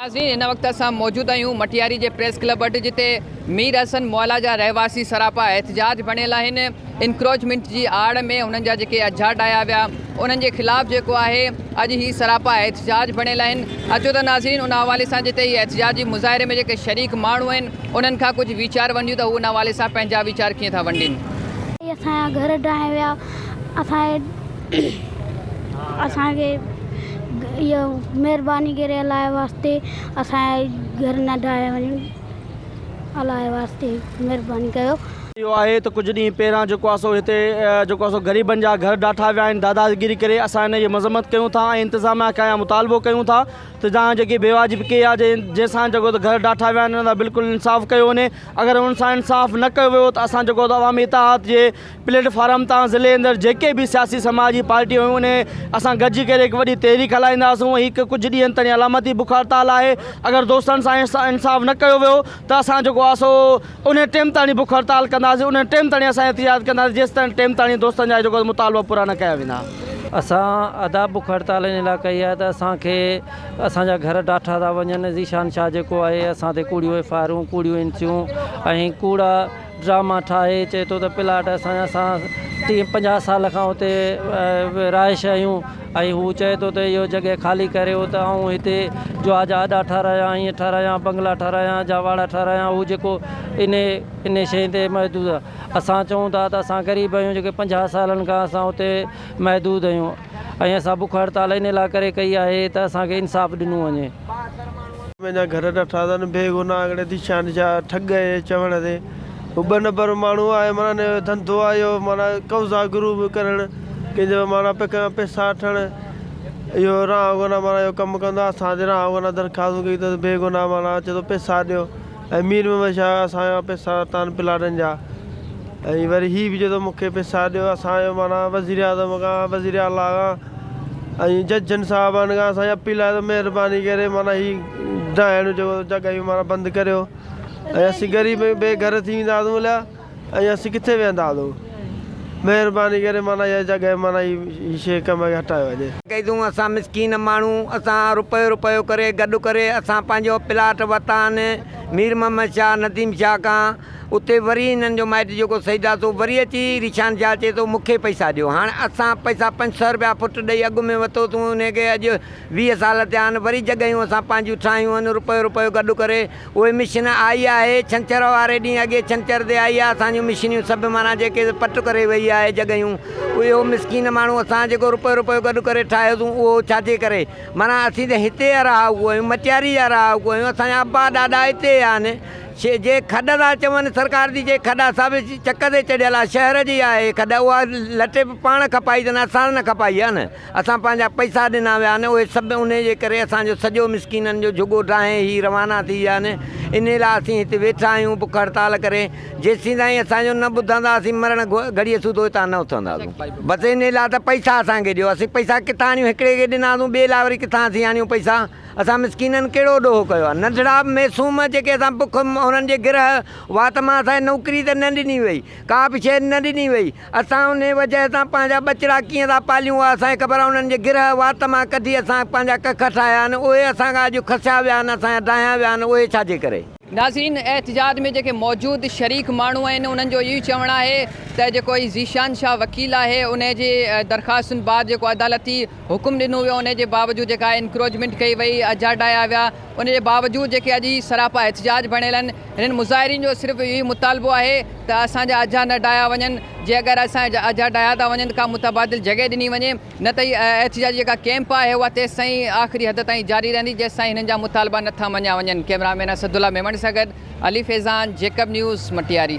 ناظرين هن وقت اسان موجود آهيون مٽياري جي پريس ڪلب وٽ جتي مير حسن مولا جا رهواسي سراپا احتجاج بڻيل آهن انڪروچمينٽ جي آڙ ۾ انهن جا جيڪي اجها ڊاهيا ويا انهن جي خلاف جيڪو آهي اڄ هي سراپا احتجاج بڻيل آهن اچو ته ناظرين ان حوالي سان جتي هي احتجاجي مظاهري ۾ جيڪي شريڪ ماڻهو آهن انهن کان ڪجهه ويچار ونڊيون ته هو ان حوالي سان پنهنجا ويچار ڪيئن ٿا ونڊين. اسان جا گهر ڊاهيا ويا اسان اسان کي اهو مهرباني ڪري الله جي واسطي اسان جا گهر نه ڊاهيا وڃن الله جي واسطي مهرباني ڪيو. اهو آهي ته ڪجهه ڏينهن پهريان جيڪو آهي سو هتي جيڪو آهي سو غريبن جا گهر ڊاٺا ويا آهن داداگيري ڪري اسان ان جي مذمت ڪيون ٿا ۽ انتظاميا کان اها مطالبو ڪيون ٿا ته جان جيڪي بي واجب ڪئي آهي جنهن سان جيڪو گهر ڊاٺا ويا آهن ان سان بلڪل انصاف ڪيو وڃي اگر ان سان انصاف نه ڪيو ويو ته اسان جيڪو عوامي اتحاد جي پليٽ فارم تان ضلعي اندر جيڪي به سياسي سماجي پارٽيون هيون انهي اسان گڏجي ڪري هڪ وڏي تحريڪ هلائينداسون هي هڪ ڪجهه ڏينهن تائين علامتي بک هڙتال آهي اگر دوستن سان انصاف نه ڪيو ويو ته اسان جيڪو آهي سو انهي ٽيم تائين بک هڙتال ڪنداسين انهي ٽيم تائين اسان احتجاج ڪنداسين جيستائين ٽيم تائين دوستن جا جيڪو مطالبا پورا نه ڪيا ويندا. اسان ادا بک هڙتال ان لاء ڪئي آهي ته اسان کي اسان جا گهر ڊاٺا ٿا وڃن ذيشان شاهه جيڪو آهي اسان تي ڪوڙيون ايف I آرون ڪوڙيون اين سيون ۽ ڪوڙا ڊراما ٺاهي چئي ٿو ته پلاٽ اسان جا اسان ٽيهه پنجاهه سال کان اتي رهائش آهيون ۽ هو چئي ٿو ته اهو جڳهه خالي ڪريو ته آئون هتي جوا جا اڏا ٺارايان ائين ٺارايان بنگلا ٺارايان جا واڙا ٺارايان هو جيڪو ان ان شيء تي محدود آهي اسان چئون ٿا ته اسان غريب آهيون جيڪي پنجاهه سالن کان اسان اتي محدود آهيون ۽ اسان بک هڙتال ان لاء ڪري ڪئي آهي ته اسان کي انصاف ڏنو وڃي. پنهنجا گهر ڏٺا اٿن بي گناهه هڪڙي ذيشان شاهه ٺڳ جي چوڻ تي هو ٻه نمبر ماڻهو آهي معنيٰ هن جو ڌنڌو آهي اهو معنيٰ قبضا گرو به ڪرڻ ڪنهن جو معنيٰ ڪنهن پئسا وٺڻ اهو رانء گناهه معنيٰ اهو ڪم ڪندو آهي اسان تي رانء گناهه درخواستون ڪئي اٿس بي گناهه معنيٰ چئي ٿو پئسا ڏيو ۽ مير محمد شاهه اسان جا پئسا ورتا آهن پلاٽن جا ۽ وري هي به چئي ٿو مون کي پئسا ڏيو اسان جو معنيٰ وزيراعظم کان وزير اعليٰ کان ۽ ججن صاحبان کان اسان جي اپيل آهي ته مهرباني ڪري معنيٰ هي ڊاهڻ جو جڳهيون معنيٰ بند ڪريو ۽ اسين غريب آهيون بي گهر ٿي وينداسون هليا ۽ اسين ڪٿي ويهنداسون مهرباني ڪري معنيٰ اها جڳهه معنيٰ هي شيء ڪم کي هٽايو وڃي. ڪئي تون اسان مسڪين ماڻهو اسان روپيو روپيو ڪري گڏ ڪري اسان پنهنجو پلاٽ ورتا آهن مير محمد شاهه نديم شاهه کان اتي وري هنن جو مائٽ جيڪو سيد آ سو وري اچي ريشان شاهه چئي ٿو مون کي پئسا ڏيو هاڻ اسان پئسا 500 رپيا فٽ ڏئي اڳ ۾ وتو تون انهي کي اڄ 20 سال ٿيا آهن وري جڳهيون اسان پنهنجون ٺاهيون آهن روپيو روپيو گڏ ڪري اهي مشن آئي آهي ڇنڇر واري ڏينهن اڳي ڇنڇر تي آئي آهي اسان جون مشنيون سڀ معنيٰ جيڪي پٽ ڪري وئي آهي جڳهيون اهو مسڪين ماڻهو اسان جيڪو روپيو روپيو گڏ ڪري ٺاهيوسون اهو ڇا جي ڪري معنيٰ اسين ته هتي جا رهاڪو آهيون مٽياري جا رهاڪو آهيون اسان جا ابا ڏاڏا هتي آهن شي جي کڏ ٿا چون سرڪار جي جي کڏ آ سا به چڪ تي چڙهيل آ شهر جي آهي کڏ اها لٽي به پاڻ کپائي اٿن اسان نه کپائي آ نه اسان پنهنجا پئسا ڏنا ويا آهن اهي سڀ انهي جي ڪري اسان جو سڄو مسڪينن جو جهڳو ڊاهي هي روانا ٿي ويا آهن انهي لاء اسين هتي ويٺا آهيون بک هڙتال ڪري جيسين تائين اسان جو نه ٻڌندا اسين مرڻ گهڙيء سوڌو هتان نه اٿنداسون بس انهي لاء ته پئسا اسان کي ڏيو اسين پئسا ڪٿان آڻيون هڪڙي کي ڏناسون ٻئي لاء وري ڪٿان اسين آڻيون پئسا اسان مسڪينن ڪهڙو ڏوهه ڪيو آهي؟ ننڍڙا معصوم جيڪي اسان بک انهن جي گرهه وات مان اسان کي نوڪري ته نه ڏني وئي، ڪا به شيء نه ڏني وئي، اسان انهي وجهه سان پنهنجا ٻچڙا ڪيئن ٿا پاليون اها اسان کي خبر آهي، انهن جي گرهه وات مان ڪڍي اسان پنهنجا ڪک ٺاهيا آهن، اهي اسان کان اڄ کسيا ويا آهن، اسان جا ڊاهيا ويا آهن، اهي ڇا جي ڪري؟ ناظرين احتجاج ۾ جيڪي موجود شريڪ ماڻهو آهن انهن جو اهو ئي چوڻ آهي ته جيڪو هي ذيشان شاهه وڪيل آهي انهي جي درخواستن بعد جيڪو عدالتي حڪم ڏنو ويو انهي جي باوجود جيڪا انڪروچمينٽ ڪئي وئي اجها ڊاهيا ويا ان جي باوجود جيڪي اڄ هي سراپا احتجاج بڻيل آهن هنن مظاهرين جو صرف اهو ئي مطالبو آهي ته اسان جا اجها نه ڊاهيا وڃن جي اگر اسان جا اجها ڊاهيا ٿا وڃن ته ڪا متبادل جڳهه ڏني وڃي نه ته هي احتجاجي جيڪا ڪيمپ آهي اها تيستائين آخري حد تائين جاري رهندي جيستائين هنن جا مطالبا نه ٿا مڃيا وڃن ڪئميرا مين اسدالله ميمڻ سان گڏ علي فيضان جيڪب نيوز مٽياري.